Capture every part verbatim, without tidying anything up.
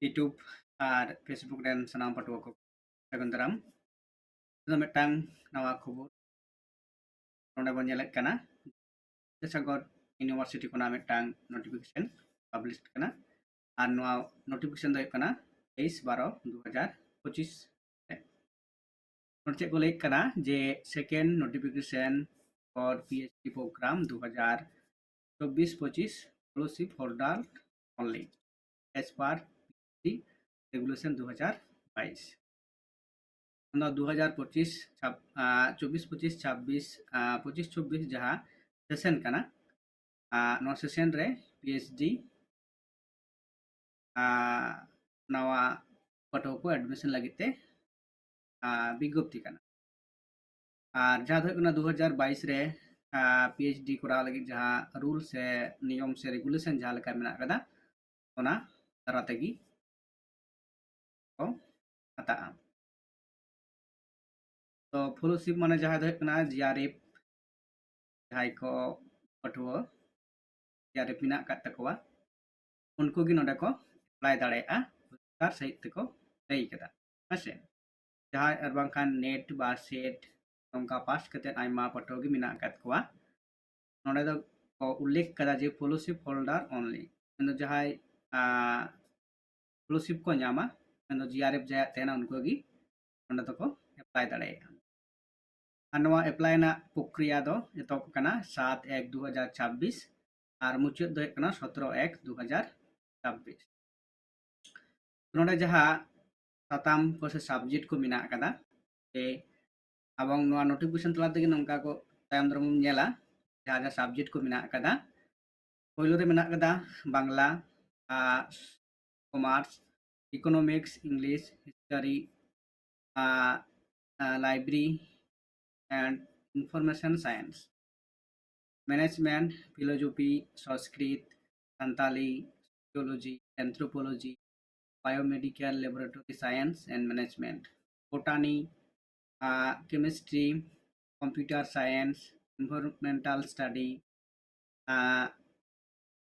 YouTube ᱟᱨ Facebook ᱨᱮᱱ ᱥᱟᱱᱟᱢ ᱯᱟᱹᱴᱷᱩᱣᱟᱹ ᱠᱚ ᱥᱟᱹᱜᱩᱱ ᱫᱟᱨᱟᱢ᱾ ᱱᱤᱛᱚᱜ ᱫᱚ ᱢᱤᱫᱴᱟᱝ ᱱᱟᱣᱟ ᱠᱷᱚᱵᱚᱨ ᱱᱚᱰᱮ ᱵᱚᱱ ᱧᱮᱞᱮᱫ ᱠᱟᱱᱟ, ᱵᱤᱫᱽᱫᱟᱥᱟᱜᱚᱨ University ᱠᱷᱚᱱᱟᱜ ᱢᱤᱫᱴᱟᱝ notification publish ᱠᱟᱱᱟ᱾ ᱟᱨ ᱱᱚᱣᱟ notification ᱫᱚ ᱦᱩᱭᱩᱜ ᱠᱟᱱᱟ ᱛᱮᱭᱤᱥ ᱵᱟᱨᱚ ᱫᱩ ᱦᱟᱡᱟᱨ ᱯᱚᱸᱪᱤᱥ ᱨᱮ᱾ ᱱᱚᱰᱮ ᱪᱮᱫ ᱠᱚ ᱞᱟᱹᱭᱮᱫ ᱠᱟᱱᱟ ᱡᱮ second notification for PhD program ᱫᱩ ᱦᱟᱡᱟᱨ ᱪᱚᱵᱵᱤᱥ ᱯᱚᱸᱪᱤᱥ, fellowship holder only as per PhD regulation ᱫᱩ ᱦᱟᱡᱟᱨ ᱵᱟᱭᱤᱥ᱾ ᱚᱱᱟ ᱫᱩ ᱦᱟᱡᱟᱨ ᱯᱚᱸᱪᱤᱥ ᱪᱷᱟᱵ-, ᱟᱸ, ᱪᱚᱵᱵᱤᱥ ᱯᱚᱸᱪᱤᱥ, ᱪᱷᱟᱵᱵᱤᱥ, ᱟᱸ, ᱯᱚᱸᱪᱤᱥ ᱪᱷᱚᱵᱵᱤᱥ ᱡᱟᱦᱟᱸ session ᱠᱟᱱᱟ, ᱟᱸ, ᱱᱚᱣᱟ session ᱨᱮ PhD, ᱟᱸ, ᱱᱟᱣᱟ ᱯᱟᱹᱴᱷᱩᱣᱟᱹ ᱠᱚ admission ᱞᱟᱹᱜᱤᱫ ᱛᱮ, ᱟᱸ, ᱵᱤᱜᱽᱜᱚᱯᱛᱤ ᱠᱟᱱᱟ᱾ ᱟᱨ ᱡᱟᱦᱟᱸ ᱫᱚ ᱦᱩᱭᱩᱜ ᱠᱟᱱᱟ ᱫᱩ ᱦᱟᱡᱟᱨ ᱵᱟᱭᱤᱥ ᱨᱮ, ᱟᱸ, PhD ᱠᱚᱨᱟᱣ ᱞᱟᱹᱜᱤᱫ ᱡᱟᱦᱟᱸ rule ᱥᱮ ᱱᱤᱭᱚᱢ ᱥᱮ regulation ᱡᱟᱦᱟᱸ ᱞᱮᱠᱟ ᱢᱮᱱᱟᱜ ᱠᱟᱫᱟ, ᱚᱱᱟ ᱫᱟᱨᱟ ᱛᱮᱜᱮ ᱠᱚ ᱦᱟᱛᱟᱜᱼᱟ᱾ ᱛᱚ fellowship ᱢᱟᱱᱮ ᱡᱟᱦᱟᱸ ᱫᱚ ᱦᱩᱭᱩᱜ ᱠᱟᱱᱟ GRF, ᱡᱟᱦᱟᱸᱭ ᱠᱚ ᱯᱟᱹᱴᱷᱩᱣᱟᱹ GRF ᱢᱮᱱᱟᱜ ᱟᱠᱟᱫ ᱛᱟᱠᱚᱣᱟ, ᱩᱱᱠᱩ ᱜᱮ ᱱᱚᱰᱮ ᱠᱚ apply ᱫᱟᱲᱮᱭᱟᱜᱼᱟ, ᱯᱚᱨᱤᱥᱠᱟᱨ ᱥᱟᱺᱦᱤᱡ ᱛᱮᱠᱚ ᱞᱟᱹᱭ ᱠᱟᱫᱟ᱾ ᱦᱮᱸ ᱥᱮ, ᱡᱟᱦᱟᱸᱭ ᱟᱨ ᱵᱟᱝᱠᱷᱟᱱ NET ᱵᱟ SET ᱱᱚᱝᱠᱟ pass ᱠᱟᱛᱮᱫ ᱟᱭᱢᱟ ᱯᱟᱹᱴᱷᱩᱣᱟᱹ ᱜᱮ ᱢᱮᱱᱟᱜ ᱟᱠᱟᱫ ᱠᱚᱣᱟ᱾ ᱱᱚᱰᱮ ᱫᱚ ᱠᱚ ᱩᱞᱞᱮᱠᱷ ᱠᱟᱫᱟ ᱡᱮ fellowship holder only, ᱢᱮᱱᱫᱚ ᱡᱟᱦᱟᱸᱭ, ᱟᱸ, fellowship ᱠᱚ ᱧᱟᱢᱟ, ᱢᱮᱱᱫᱚ GRF ᱡᱟᱦᱟᱸᱭᱟᱜ ᱛᱟᱦᱮᱱᱟ, ᱩᱱᱠᱩ ᱜᱮ ᱱᱚᱰᱮ ᱫᱚᱠᱚ apply ᱫᱟᱲᱮᱭᱟᱜᱼᱟ᱾ ᱟᱨ ᱱᱚᱣᱟ apply ᱨᱮᱱᱟᱜ ᱯᱨᱚᱠᱨᱤᱭᱟ ᱫᱚ ᱮᱛᱚᱦᱚᱵ ᱠᱟᱱᱟ ᱥᱟᱛ ᱮᱠ ᱫᱩ ᱦᱟᱡᱟᱨ ᱪᱷᱟᱵᱵᱤᱥ ᱟᱨ ᱢᱩᱪᱟᱹᱫ ᱫᱚ ᱦᱩᱭᱩᱜ ᱠᱟᱱᱟ ᱥᱚᱛᱨᱚ ᱮᱠ ᱫᱩ ᱦᱟᱡᱟᱨ ᱪᱷᱟᱵᱵᱤᱥ᱾ ᱱᱚᱰᱮ ᱡᱟᱦᱟᱸ ᱥᱟᱛᱟᱢ ᱠᱚ ᱥᱮ subject ᱠᱚ ᱢᱮᱱᱟᱜ ᱟᱠᱟᱫᱟ, ᱥᱮ ᱮᱵᱚᱝ ᱱᱚᱣᱟ notification ᱛᱟᱞᱟ ᱛᱮᱜᱮ ᱱᱚᱝᱠᱟ ᱠᱚ ᱛᱟᱭᱚᱢ ᱫᱟᱨᱟᱢ ᱵᱚᱱ ᱧᱮᱞᱟ, ᱡᱟᱦᱟᱸ ᱡᱟᱦᱟᱸ subject ᱠᱚ ᱢᱮᱱᱟᱜ ᱟᱠᱟᱫᱟ᱾ ᱯᱳᱭᱞᱳ ᱨᱮ ᱢᱮᱱᱟᱜ ᱟᱠᱟᱫᱟ Bangla, arts, commerce, economics, English, history, ᱟᱨ, ᱟᱨ, library and information science, management, philosophy, Sanskrit, Santali, sociology, anthropology, biomedical laboratory science and management, botany, uh, chemistry, computer science, environmental study, uh,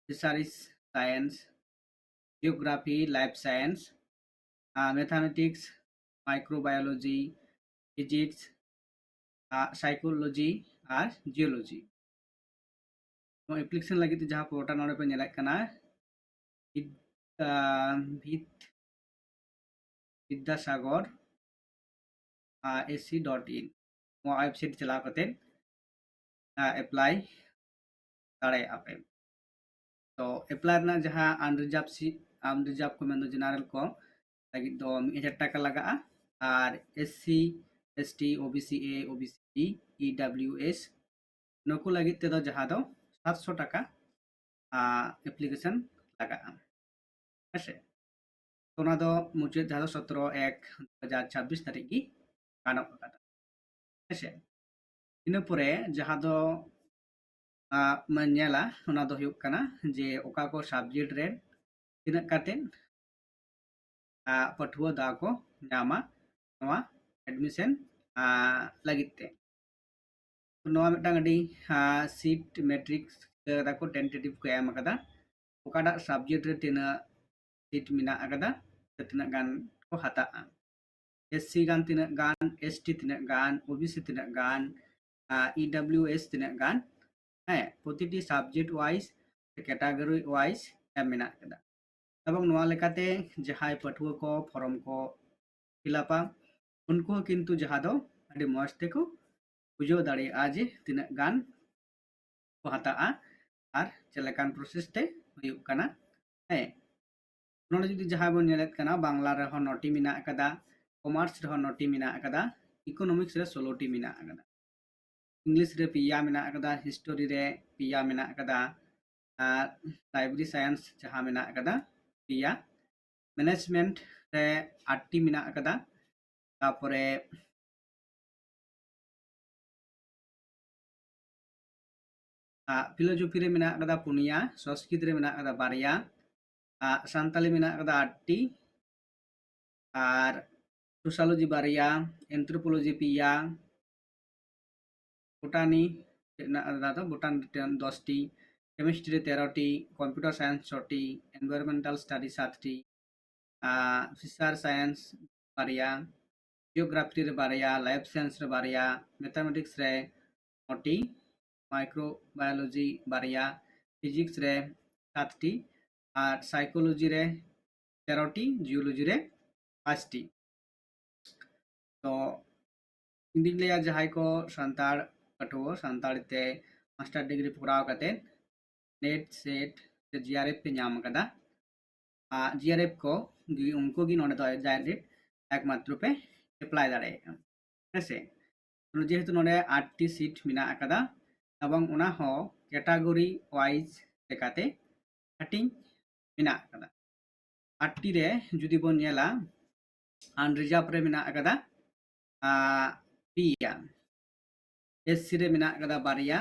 fisheries science, geography, life science, mathematics, microbiology, physics, psychology R geology᱾ ᱱᱚᱣᱟ application ᱞᱟᱹᱜᱤᱫ ᱛᱮ ᱡᱟᱦᱟᱸ portal ᱱᱚᱰᱮ ᱯᱮ ᱧᱮᱞᱮᱫ ᱠᱟᱱᱟ, ᱵᱤᱫ-, ᱟᱸ, ᱵᱤᱫ-, ᱵᱤᱫᱽᱫᱟᱥᱟᱜᱚᱨ, ᱟᱸ, ᱮᱥ ᱥᱤ ᱰᱚᱴ ᱤᱱ, ᱱᱚᱣᱟ website ᱪᱟᱞᱟᱣ ᱠᱟᱛᱮ, ᱟᱸ, apply ᱫᱟᱲᱮᱭᱟᱜᱼᱟ ᱯᱮ᱾ ᱛᱚ, apply ᱨᱮᱱᱟᱜ ᱡᱟᱦᱟᱸ unreserved seat, unreserved ᱠᱚ ᱢᱮᱱᱫᱚ general ᱠᱚ ᱞᱟᱹᱜᱤᱫ ᱫᱚ ᱢᱤᱫ ᱦᱟᱡᱟᱨ ᱴᱟᱠᱟ ᱞᱟᱜᱟᱜᱼᱟ, ᱟᱨ S C, S T, O B C A, O B C B, E W S, ᱱᱩᱠᱩ ᱞᱟᱹᱜᱤᱫ ᱛᱮᱫᱚ ᱡᱟᱦᱟᱸ ᱫᱚ ᱥᱟᱛᱥᱚ ᱴᱟᱠᱟ, ᱟᱸ, application ᱞᱟᱜᱟᱜᱼᱟ᱾ ᱦᱮᱸᱥᱮ? ᱚᱱᱟ ᱫᱚ ᱢᱩᱪᱟᱹᱫ ᱡᱟᱦᱟᱸ ᱫᱚ ᱥᱚᱛᱨᱚ ᱮᱠ ᱫᱩ ᱦᱟᱡᱟᱨ ᱪᱷᱟᱵᱵᱤᱥ ᱛᱟᱹᱨᱤᱠᱷ ᱜᱮ ᱜᱟᱱᱚᱜ ᱠᱟᱱᱟ᱾ ᱦᱮᱸᱥᱮ? ᱤᱱᱟᱹ ᱯᱚᱨᱮ ᱡᱟᱦᱟᱸ ᱫᱚ, ᱟᱸ, ᱢᱟᱧ ᱧᱮᱞᱟ, ᱚᱱᱟ ᱫᱚ ᱦᱩᱭᱩᱜ ᱠᱟᱱᱟ ᱡᱮ ᱚᱠᱟ ᱠᱚ subject ᱨᱮ ᱛᱤᱱᱟᱹᱜ ᱠᱟᱛᱮ, ᱟᱸ, ᱯᱟᱹᱴᱷᱩᱣᱟᱹ ᱫᱟᱣ ᱠᱚ ᱧᱟᱢᱟ ᱱᱚᱣᱟ admission, ᱟᱸ, ᱞᱟᱹᱜᱤᱫ ᱛᱮ᱾ ᱱᱚᱣᱟ ᱢᱤᱫᱴᱟᱝ ᱟᱹᱰᱤ, ᱟᱸ, seat matrix ᱠᱟᱫᱟ ᱠᱚ, tentative ᱠᱚ ᱮᱢ ᱠᱟᱫᱟ, ᱚᱠᱟᱴᱟᱜ subject ᱨᱮ ᱛᱤᱱᱟᱹᱜ seat ᱢᱮᱱᱟᱜ ᱟᱠᱟᱫᱟ, ᱥᱮ ᱛᱤᱱᱟᱹᱜ ᱜᱟᱱ ᱠᱚ ᱦᱟᱛᱟᱜᱼᱟ᱾ ᱮᱥ ᱥᱤ ᱜᱟᱱ ᱛᱤᱱᱟᱹᱜ ᱜᱟᱱ, ᱮᱥ ᱴᱤ ᱛᱤᱱᱟᱹᱜ ᱜᱟᱱ, ᱳ ᱵᱤ ᱥᱤ ᱛᱤᱱᱟᱹᱜ ᱜᱟᱱ, ᱟᱸ, ᱤ ᱰᱟᱵᱽᱞᱤᱭᱩ ᱮᱥ ᱛᱤᱱᱟᱹᱜ ᱜᱟᱱ, ᱦᱮᱸ, ᱯᱨᱚᱛᱤᱴᱤ subject wise ᱥᱮ category wise ᱮᱢ ᱢᱮᱱᱟᱜ ᱟᱠᱟᱫᱟ᱾ ᱮᱵᱚᱝ ᱱᱚᱣᱟ ᱞᱮᱠᱟᱛᱮ ᱡᱟᱦᱟᱸᱭ ᱯᱟᱹᱴᱷᱩᱣᱟᱹ ᱠᱚ form ᱠᱚ fill up ᱟ, ᱩᱱᱠᱩ ᱦᱚᱸ ᱠᱤᱱᱛᱩ ᱡᱟᱦᱟᱸ ᱫᱚ ᱟᱹᱰᱤ ᱢᱚᱡᱽ ᱛᱮᱠᱚ ᱵᱩᱡᱷᱟᱹᱣ ᱫᱟᱲᱮᱭᱟᱜᱼᱟ ᱡᱮ ᱛᱤᱱᱟᱹᱜ ᱜᱟᱱ ᱠᱚ ᱦᱟᱛᱟᱜᱼᱟ ᱟᱨ ᱪᱮᱫ ᱞᱮᱠᱟᱱ process ᱛᱮ ᱦᱩᱭᱩᱜ ᱠᱟᱱᱟ᱾ ᱦᱮᱸ, ᱱᱚᱰᱮ ᱡᱩᱫᱤ ᱡᱟᱦᱟᱸᱭ ᱵᱚᱱ ᱧᱮᱞᱮᱫ ᱠᱟᱱᱟ, ᱵᱟᱝᱞᱟ ᱨᱮᱦᱚᱸ ᱱᱚᱴᱤ ᱢᱮᱱᱟᱜ ᱟᱠᱟᱫᱟ, commerce ᱨᱮᱦᱚᱸ ᱱᱚᱴᱤ ᱢᱮᱱᱟᱜ ᱟᱠᱟᱫᱟ, economics ᱨᱮ ᱥᱳᱞᱳᱴᱤ ᱢᱮᱱᱟᱜ ᱟᱠᱟᱫᱟ, English ᱨᱮ ᱯᱮᱭᱟ ᱢᱮᱱᱟᱜ ᱟᱠᱟᱫᱟ, history ᱨᱮ ᱯᱮᱭᱟ ᱢᱮᱱᱟᱜ ᱟᱠᱟᱫᱟ, ᱟᱨ library science ᱡᱟᱦᱟᱸ ᱢᱮᱱᱟᱜ ᱟᱠᱟᱫᱟ ᱯᱮᱭᱟ, management ᱨᱮ ᱟᱴᱴᱤ ᱢᱮᱱᱟᱜ ᱟᱠᱟᱫᱟ, ᱛᱟᱯᱚᱨᱮ ᱟᱜ, philosophy ᱨᱮ ᱢᱮᱱᱟᱜ ᱟᱠᱟᱫᱟ ᱯᱩᱱᱭᱟ, ᱥᱚᱝᱥᱠᱨᱤᱛ ᱨᱮ ᱢᱮᱱᱟᱜ ᱟᱠᱟᱫᱟ ᱵᱟᱨᱭᱟ, ᱟᱜ, ᱥᱟᱱᱛᱟᱞᱤ ᱢᱮᱱᱟᱜ ᱟᱠᱟᱫᱟ ᱟᱴᱴᱤ, ᱟᱨ sociology ᱵᱟᱨᱭᱟ, anthropology ᱯᱮᱭᱟ, botany ᱨᱮᱱᱟᱜ ᱟᱠᱟᱫᱟ ᱫᱚ botany ᱴᱷᱮᱱ ᱫᱚᱥᱴᱤ, ᱠᱮᱢᱤᱥᱴᱨᱤ ᱨᱮ ᱛᱮᱨᱚᱴᱤ, ᱠᱚᱢᱯᱤᱭᱩᱴᱟᱨ ᱥᱟᱭᱮᱱᱥ ᱪᱷᱚᱴᱤ, ᱮᱱᱵᱷᱟᱭᱨᱚᱱᱢᱮᱱᱴᱟᱞ ᱥᱴᱟᱰᱤ ᱥᱟᱛᱴᱤ, ᱟᱨ ᱥᱳᱥᱟᱞ ᱥᱟᱭᱮᱱᱥ ᱵᱟᱨᱭᱟ, ᱡᱤᱭᱳᱜᱨᱟᱯᱷᱤ ᱨᱮ ᱵᱟᱨᱭᱟ, ᱞᱟᱭᱤᱯᱷ ᱥᱟᱭᱮᱱᱥ ᱨᱮ ᱵᱟᱨᱭᱟ, ᱢᱮᱛᱷᱟᱢᱮᱴᱤᱠᱥ ᱨᱮ ᱱᱚᱴᱤ, ᱢᱟᱭᱠᱨᱳᱵᱟᱭᱳᱞᱚᱡᱤ ᱵᱟᱨᱭᱟ, ᱯᱷᱤᱡᱤᱠᱥ ᱨᱮ ᱥᱟᱛᱴᱤ, ᱟᱨ ᱥᱟᱭᱠᱳᱞᱚᱡᱤ ᱨᱮ ᱛᱮᱨᱚᱴᱤ, ᱡᱤᱭᱳᱞᱚᱡᱤ ᱨᱮ ᱯᱟᱸᱪᱴᱤ᱾ ᱛᱚ ᱤᱧ ᱫᱩᱧ ᱞᱟᱹᱭᱟ, ᱡᱟᱦᱟᱸᱭ ᱠᱚ ᱥᱟᱱᱛᱟᱲ ᱯᱟᱹᱴᱷᱩᱣᱟᱹ ᱥᱟᱱᱛᱟᱲᱤ ᱛᱮ ᱢᱟᱥᱴᱟᱨ ᱰᱤᱜᱽᱨᱤ ᱠᱚᱨᱟᱣ ᱠᱟᱛᱮ ᱱᱮᱴ ᱥᱮᱴ ᱥᱮ ᱡᱤᱟᱨᱮᱯ ᱯᱮ ᱧᱟᱢ ᱟᱠᱟᱫᱟ, ᱡᱤᱟᱨᱮᱯ ᱠᱚ ᱜᱮ, ᱩᱱᱠᱩ ᱜᱮ ᱱᱚᱰᱮ ᱫᱚ ᱰᱟᱭᱨᱮᱠᱴ ᱮᱠᱢᱟᱛᱨᱚ ᱯᱮ ᱮᱯᱞᱟᱭ ᱫᱟᱲᱮᱭᱟᱜᱼᱟ᱾ ᱦᱮᱸᱥᱮ, ᱡᱮᱦᱮᱛᱩ ᱱᱚᱰᱮ ᱟᱴᱴᱤ ᱥᱤᱴ ᱢᱮᱱᱟᱜ ᱟᱠᱟᱫᱟ ᱮᱵᱚᱝ ᱚᱱᱟ ᱦᱚᱸ ᱠᱮᱴᱟᱜᱚᱨᱤ ᱣᱟᱭᱤᱡ ᱞᱮᱠᱟᱛᱮ ᱦᱟᱹᱴᱤᱧ ᱢᱮᱱᱟᱜ ᱟᱠᱟᱫᱟ᱾ ᱟᱴᱴᱤ ᱨᱮ ᱡᱩᱫᱤ ᱵᱚᱱ ᱧᱮᱞᱟ, ᱟᱱᱨᱤᱡᱟᱨᱵᱷ ᱨᱮ ᱢᱮᱱᱟᱜ ᱟᱠᱟᱫᱟ ᱟᱨ ᱯᱮᱭᱟ, ᱮᱥᱥᱤ ᱨᱮ ᱢᱮᱱᱟᱜ ᱟᱠᱟᱫᱟ ᱵᱟᱨᱭᱟ,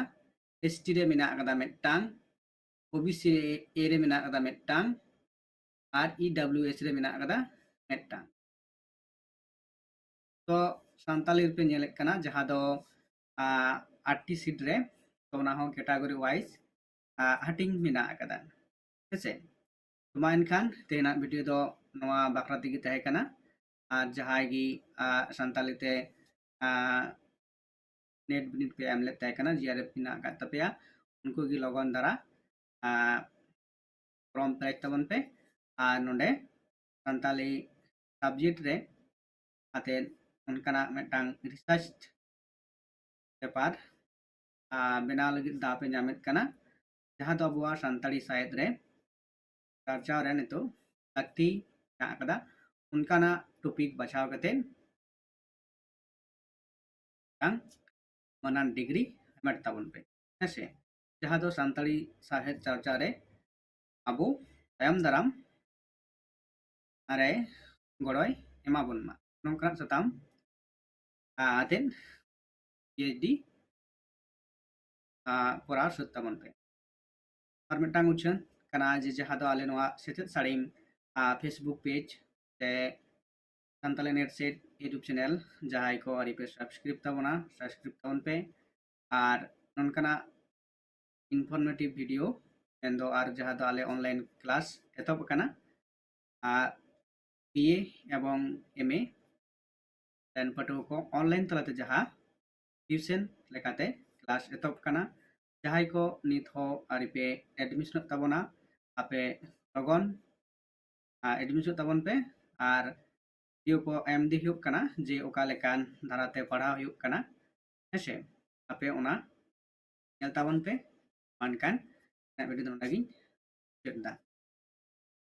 ᱮᱥᱴᱤ ᱨᱮ ᱢᱮᱱᱟᱜ ᱟᱠᱟᱫᱟ ᱢᱤᱫᱴᱟᱝ, ᱳᱵᱤᱥᱤ ᱮ ᱨᱮ ᱢᱮᱱᱟᱜ ᱟᱠᱟᱫᱟ ᱢᱤᱫᱴᱟᱝ, ᱟᱨ ᱤᱰᱟᱵᱞᱤᱭᱩᱮᱥ ᱨᱮ ᱢᱮᱱᱟᱜ ᱟᱠᱟᱫᱟ ᱢᱤᱫᱴᱟᱝ᱾ ᱛᱚ ᱥᱟᱱᱛᱟᱞᱤ ᱨᱮᱯᱮ ᱧᱮᱞᱮᱫ ᱠᱟᱱᱟ ᱡᱟᱦᱟᱸ ᱫᱚ ᱟᱴᱴᱤ ᱥᱤᱴ ᱨᱮ, ᱛᱚ ᱚᱱᱟ ᱦᱚᱸ ᱠᱮᱴᱟᱜᱚᱨᱤ ᱣᱟᱭᱤᱡ ᱦᱟᱹᱴᱤᱧ ᱢᱮᱱᱟᱜ ᱟᱠᱟᱫᱟ᱾ ᱦᱮᱸᱥᱮ, ᱛᱚ ᱢᱟ ᱮᱱᱠᱷᱟᱱ ᱛᱮᱦᱮᱧᱟᱜ ᱵᱷᱤᱰᱤᱭᱳ ᱫᱚ ᱱᱚᱣᱟ ᱵᱟᱠᱷᱨᱟ ᱛᱮᱜᱮ ᱛᱟᱦᱮᱸ ᱠᱟᱱᱟ᱾ ᱟᱨ ᱡᱟᱦᱟᱸᱭ ᱜᱮ ᱥᱟᱱᱛᱟᱞᱤ ᱛᱮ ᱱᱮᱴ ᱵᱤᱱᱤᱰ ᱯᱮ ᱮᱢ ᱞᱮᱫ ᱛᱟᱦᱮᱸ ᱠᱟᱱᱟ, ᱡᱤᱟᱨᱮᱯ ᱢᱮᱱᱟᱜ ᱟᱠᱟᱫ ᱛᱟᱯᱮᱭᱟ, ᱩᱱᱠᱩ ᱜᱮ ᱞᱚᱜᱚᱱ ᱫᱷᱟᱨᱟ ᱯᱷᱨᱚᱢ ᱯᱮᱨᱮᱡ ᱛᱟᱵᱚᱱ ᱯᱮ᱾ ᱟᱨ ᱱᱚᱰᱮ ᱥᱟᱱᱛᱟᱞᱤ ᱥᱟᱵᱡᱮᱠᱴ ᱨᱮ ᱟᱛᱮ ᱚᱱᱠᱟᱱᱟᱜ ᱢᱤᱫᱴᱟᱝ ᱨᱤᱥᱟᱨᱪ ᱯᱮᱯᱟᱨ ᱵᱮᱱᱟᱣ ᱞᱟᱹᱜᱤᱫ ᱫᱟᱣ ᱯᱮ ᱧᱟᱢᱮᱫ ᱠᱟᱱᱟ, ᱡᱟᱦᱟᱸ ᱫᱚ ᱟᱵᱚᱣᱟᱜ ᱥᱟᱱᱛᱟᱲᱤ ᱥᱟᱶᱦᱮᱫ ᱨᱮ ᱪᱟᱨᱪᱟᱣ ᱨᱮ ᱱᱤᱛᱚᱜ ᱞᱟᱹᱠᱛᱤ ᱢᱮᱱᱟᱜ ᱟᱠᱟᱫᱟ᱾ ᱚᱱᱠᱟᱱᱟᱜ ᱴᱚᱯᱤᱠ ᱵᱟᱪᱷᱟᱣ ᱠᱟᱛᱮ ᱢᱤᱫᱴᱟᱝ ᱢᱟᱹᱱᱟᱱ ᱰᱤᱜᱽᱨᱤ ᱦᱟᱢᱮᱴ ᱛᱟᱵᱚᱱ ᱯᱮ, ᱦᱮᱸᱥᱮ, ᱡᱟᱦᱟᱸ ᱫᱚ ᱥᱟᱱᱛᱟᱲᱤ ᱥᱟᱶᱦᱮᱫ ᱪᱟᱨᱪᱟᱣ ᱨᱮ ᱟᱵᱚ ᱛᱟᱭᱚᱢ ᱫᱟᱨᱟᱢ ᱨᱮ ᱜᱚᱲᱚᱭ ᱮᱢᱟ ᱵᱚᱱ ᱢᱟ, ᱱᱚᱝᱠᱟᱱᱟᱜ ᱥᱟᱛᱟᱢ ᱟᱛᱮᱫ ᱯᱤ ᱮᱭᱤᱪ ᱰᱤ ᱠᱚᱨᱟᱣ ᱥᱟᱹᱛ ᱛᱟᱵᱚᱱ ᱯᱮ᱾ ᱟᱨ ᱢᱤᱫᱴᱟᱝ ᱩᱪᱷᱟᱹᱱ ᱠᱟᱱᱟ ᱡᱮ ᱡᱟᱦᱟᱸ ᱫᱚ ᱟᱞᱮ ᱱᱚᱣᱟ ᱥᱮᱪᱮᱫ ᱥᱟᱹᱲᱤᱢ ᱯᱷᱮᱥᱵᱩᱠ ᱯᱮᱡᱽ ᱥᱮ Santali net set YouTube channel, ᱡᱟᱦᱟᱸᱭ ᱠᱚ ᱟᱹᱣᱨᱤ ᱯᱮ ᱥᱟᱵᱥᱠᱨᱟᱭᱤᱵᱽ ᱛᱟᱵᱚᱱᱟ, ᱥᱟᱵᱥᱠᱨᱟᱭᱤᱵᱽ ᱛᱟᱵᱚᱱ ᱯᱮ᱾ ᱟᱨ ᱱᱚᱝᱠᱟᱱᱟᱜ informative video, ᱢᱮᱱᱫᱚ ᱟᱨ ᱡᱟᱦᱟᱸ ᱫᱚ ᱟᱞᱮ online class ᱮᱛᱚᱦᱚᱵ ᱟᱠᱟᱱᱟ᱾ ᱟᱨ B A ᱮᱵᱚᱝ M A ᱨᱮᱱ ᱯᱟᱹᱴᱷᱩᱣᱟᱹ ᱠᱚ online ᱛᱟᱞᱟᱛᱮ ᱡᱟᱦᱟᱸ tuition ᱞᱮᱠᱟᱛᱮ class ᱮᱛᱚᱦᱚᱵ ᱟᱠᱟᱱᱟ᱾ ᱡᱟᱦᱟᱸᱭ ᱠᱚ ᱱᱤᱛ ᱦᱚᱸ ᱟᱹᱣᱨᱤ ᱯᱮ admissionᱚᱜ ᱛᱟᱵᱚᱱᱟ, ᱟᱯᱮ ᱞᱚᱜᱚᱱ admissionᱚᱜ ᱛᱟᱵᱚᱱ ᱯᱮ᱾ ᱟᱨ video ᱠᱚ ᱮᱢ ᱤᱫᱤ ᱦᱩᱭᱩᱜ ᱠᱟᱱᱟ ᱡᱮ ᱚᱠᱟ ᱞᱮᱠᱟᱱ ᱫᱷᱟᱨᱟᱛᱮ ᱯᱟᱲᱦᱟᱣ ᱦᱩᱭᱩᱜ ᱠᱟᱱᱟ, ᱦᱮᱸᱥᱮ? ᱟᱯᱮ ᱚᱱᱟ ᱧᱮᱞ ᱛᱟᱵᱚᱱ ᱯᱮ᱾ ᱢᱟ ᱮᱱᱠᱷᱟᱱ ᱤᱧᱟᱹᱜ video ᱫᱚ ᱱᱚᱰᱮ ᱜᱤᱧ ᱢᱩᱪᱟᱹᱫ ᱮᱫᱟ᱾